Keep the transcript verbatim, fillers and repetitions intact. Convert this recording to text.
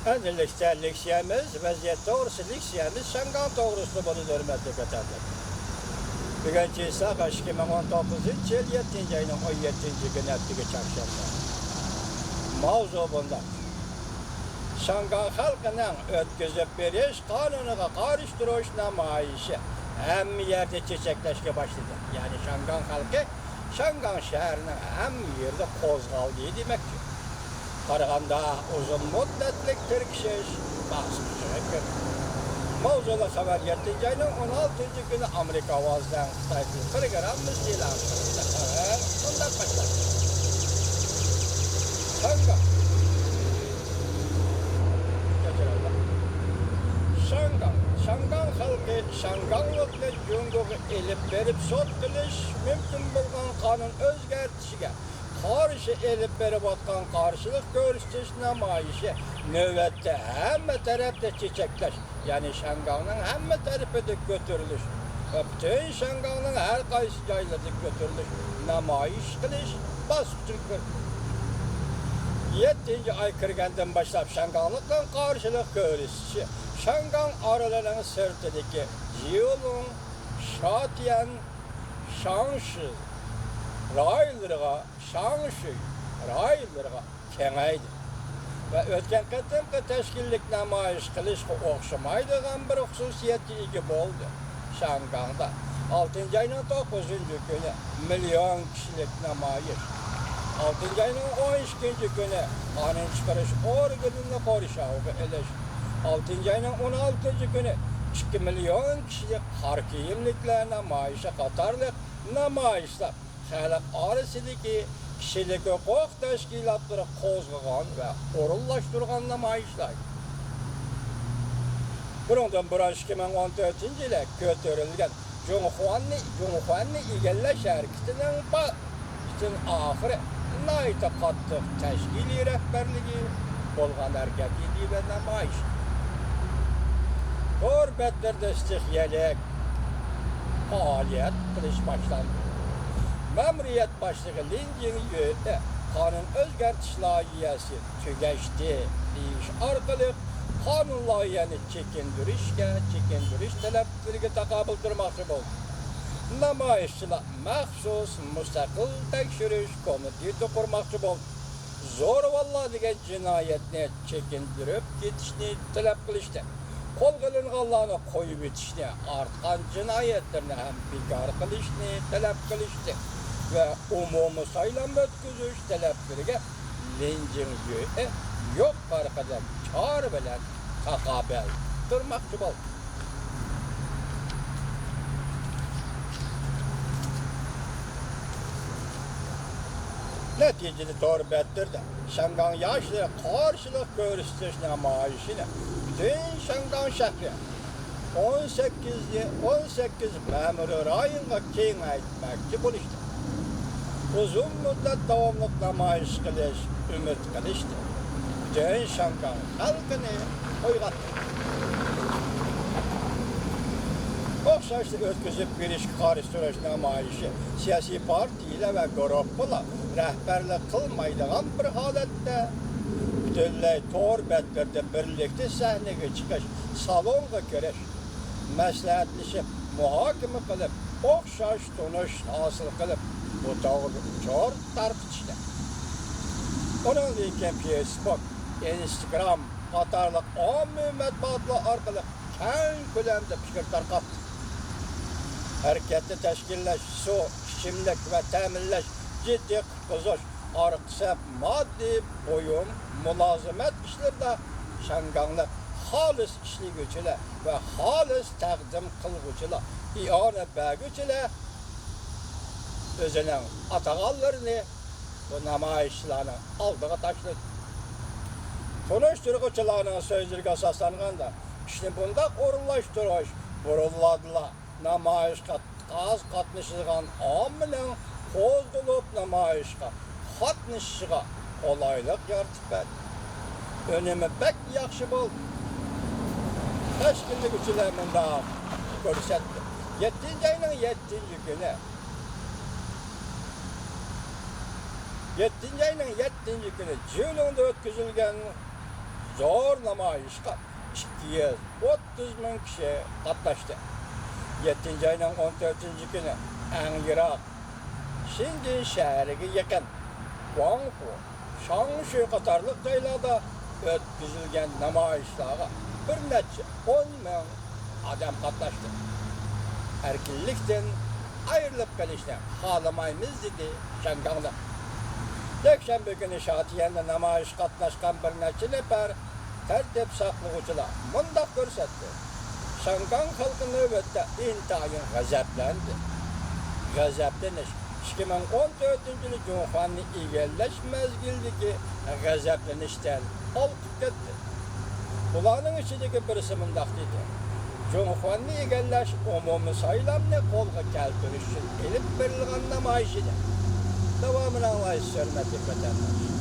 ئەمدى لېكسىيە، لېكسىيەمىز، ۋەزىيەت توغرىسى لېكسىيەمىز شياڭگاڭ توغرىسىدا بولىدۇ، ھۆرمەتلىك ۋەتەنداشلار. بۈگۈن چېيساغا ئىككى مىڭ ئون توققۇزىنچى يىل يەتتىنچى ئاينىڭ ئون يەتتىنچى كۈنى، ئەتىگە چارشەنبە. ماۋزۇ بۇنداق. شياڭگاڭ خەلقىنىڭ ئۆتكۈزۈپ بېرىش قانۇنىغا قارشى تۇرۇش نامايىشى ھەممە يەردە چېچەكلەشكە باشلىدى. يەنى شياڭگاڭ خەلقى شياڭگاڭ شەھىرىنىڭ ھەممە يېرىدە قوزغالدى دېمەكچى. قارىغاندا ئۇزۇن مۇددەتلىك تىركىشىش باسقۇچىغا كىردى. ماۋزۇلۇق خەۋەر يەتتىنچى ئاينىڭ ئون ئالتىنچى كۈنى ئامېرىكا ئاۋازىنىڭ خىتاي تىل پروگراممىسى ئېلان قىلدى. خەۋەر مۇنداق باشلاندى. شياڭگاڭ. شياڭگاڭ. شياڭگاڭ خەلقى شياڭگاڭلىقنى جۇڭگوغا ئېلىپ بېرىپ سوت قىلىش مۇمكىن بولغان قانۇن ئۆزگەرتىشىگە قارشى ئېلىپ بېرىۋاتقان قارشىلىق كۆرسىتىش نامايىشى نۆۋەتتە ھەممە تەرەپتە چېچەكلەش، يەنى شياڭگاڭنىڭ ھەممە تەرىپىدە كۆتۈرۈلۈش ۋە پۈتۈن شياڭگاڭنىڭ ھەر قايسى جايلىرىدا كۆتۈرۈلۈش، نامايىش قىلىش باسقۇچىغا كىردى. يەتتىنچى ئاي كىرگەندىن باشلاپ شياڭگاڭلىقنىڭ قارشىلىق كۆرسىتىشى شياڭگاڭ ئارىلىنىڭ سىرتىدىكى جيۇلۇڭ، شاتيەن، شاڭشى رايونلىرىغا، شاڭشۈي رايونلىرىغا كېڭەيدى ۋە ئۆتكەن قېتىمقى تەشكىللىك نامايىش قىلىشقا ئوخشىمايدىغان بىر خۇسۇسىيەتكە ئىگە بولدى. شياڭگاڭدا ئالتىنچى ئاينىڭ توققۇزىنچى كۈنى مىليون كىشىلىك نامايىش، ئالتىنچى ئاينىڭ ئون ئىككىنچى كۈنى قانۇن چىقىرىش ئورگىنىنى قورشاۋغا ئېلىش، ئالتىنچى ئاينىڭ ئون ئالتىنچى كۈنى ئىككى مىليون كىشىلىك قارا كىيىملىكلەر نامايىشى قاتارلىق نامايىشلار خەلق ئارىسىدىكى كىشىلىك ھوقۇق تەشكىلاتلىرى قوزغىغان ۋە ئورۇنلاشتۇرغان نامايىشلار. بۇنىڭدىن بۇرۇن ئىككى مىڭ ئون تۆتىنچى يىلى كۆتۈرۈلگەن جۇڭخۇەننى، جۇڭخۇەننى ئىگىلەش ھەرىكىتىنىڭ با-، پۈتۈن ئاخىرى ناھايىتى قاتتىق تەشكىلىي رەھبەرلىكى بولغان ھەرىكەت ئىدى ۋە نامايىش. تور بەتلىرىدە ئىستىخىيەلىك پائالىيەت قىلىش باشلاندى. مەمۇرىيەت باشلىقى لىن جىڭيۈ قانۇن ئۆزگەرتىش لايىھەسى تۈگەشتى دېيىش ئارقىلىق قانۇن لايىھەنى چېكىندۈرۈشكە، چېكىندۈرۈش تەلەپلىرىگە تاقابىل تۇرماقچى بولدى. نامايىشچىلار مەخسۇس مۇستەقىل تەكشۈرۈش كومىتېتى قۇرماقچى بولدى. زورىۋاللار دېگەن جىنايەتنى چېكىندۈرۈپ كېتىشنى تەلەپ قىلىشتى. قولغا ئېلىنغانلارنى قويۇۋېتىشنى، ئارتقان جىنايەتلىرىنى ھەم بىكار قىلىشنى تەلەپ قىلىشتى ۋە ئومۇمىي سايلام ئۆتكۈزۈش تەلەپلىرىگە لىن جىڭيۈ يۇقىرىقىدەك چارە بىلەن تاقابىل تۇرماقچى بولدى. نەتىجىدە تور بەتلىرىدە شياڭگاڭ ياشلىرى قارشىلىق كۆرسىتىش نامايىشىنى پۈتۈن شياڭگاڭ شەھىرى ئون سەككىز، ئون سەككىز مەمۇرىي رايونغا كېڭەيتمەكچى بولۇشتى. ئۇزۇن مۇددەت داۋاملىق نامايىش قىلىش ئۈمىد قىلىشتى. پۈتۈن شياڭگاڭ خەلقىنى ئويغاتتى. ئوخشاشلا ئۆتكۈزۈپ بېرىشكە قارشى تۇرۇش نامايىشى سىياسىي پارتىيە ۋە گۇرۇپپىلار رەھبەرلىك قىلمايدىغان بىر ھالەتتە، پۈتۈنلەي تور بەتلىرىدە بىرلىكتە سەھنىگە چىقىش، سالونغا كىرىش، مەسلىھەتلىشىپ، مۇھاكىمە قىلىپ، ئوخشاش تونۇش ھاسىل قىلىپ، بۇ توغرىدا ئۇچۇر تارقىتىشتى. ئۇنىڭدىن كېيىن فېيسبۇك، ئىنستاگرام قاتارلىق ئاممىۋى مەتبۇئاتلار ئارقىلىق كەڭ كۆلەمدە پىكىر تارقاتتى. ھەرىكەتنى تەشكىللەش، سۇ، ئىچىملىك ۋە تەمىنلەش، جىددىي قۇتقۇزۇش، ئارقا سەپ، ماددىي بۇيۇم، مۇلازىمەت ئىشلىرىدا شياڭگاڭلىق خالىس ئىشلىگۈچىلەر ۋە خالىس تەقدىم قىلغۇچىلار، ئىئانە بەرگۈچىلەر ئۆزىنىڭ ئاتىغانلىرىنى بۇ نامايىشچىلارنىڭ ئالدىغا تاشلىدى. تونۇشتۇرغۇچىلارنىڭ سۆزلىرىگە ئاساسلانغاندا، ئىشنى بۇنداق ئورۇنلاشتۇرۇش بۇرۇنلاردىلا نامايىشقا ئاز قاتنىشىدىغان ئاممىنىڭ قوزغىلىپ نامايىشقا قاتنىشىشىغا قولايلىق يارىتىپ بەردى. ئۈنۈمى بەك ياخشى بولدى. تەشكىللىگۈچىلەر مۇنداق كۆرسەتتى. يەتتىنچى ئاينىڭ يەتتىنچى كۈنى، يەتتىنچى ئاينىڭ يەتتىنچى كۈنى جيۇلۇڭدا ئۆتكۈزۈلگەن زور نامايىشقا ئىككى يۈز ئوتتۇز مىڭ كىشى قاتناشتى. يەتتىنچى ئاينىڭ ئون تۆتىنچى كۈنى ئەڭ يىراق شېنجېن شەھىرىگە يېقىن گۇاڭفۇ، شاڭشۈي قاتارلىق جايلاردا ئۆتكۈزۈلگەن نامايىشلارغا بىر نەچچە ئون مىڭ ئادەم قاتناشتى. ئەركىنلىكتىن ئايرىلىپ قېلىشنى خالىمايمىز، دېدى شياڭگاڭلىق. يەكشەنبە كۈنى شاتيەندە نامايىشقا قاتناشقان بىر نەچچە نەپەر تەرتىپ ساقلىغۇچىلار مۇنداق كۆرسەتتى: شياڭگاڭ خەلقى نۆۋەتتە ئىنتايىن غەزەپلەندى. غەزەپلىنىش ئىككى مىڭ ئون تۆتىنچى يىلى جۇڭخۇەننى ئىگىلەش مەزگىلىدىكى غەزەپلىنىشتىن ھالقىپ كەتتى. ئۇلارنىڭ ئىچىدىكى بىرسى مۇنداق دېدى: جۇڭخۇەننى ئىگىلەش ئومۇمىي سايلامنى قولغا كەلتۈرۈش ئۈچۈن ئېلىپ بېرىلغان نامايىش ئىدى. داۋامىنى ئاڭلايسىز، ھۆرمەتلىك ۋەتەنداش.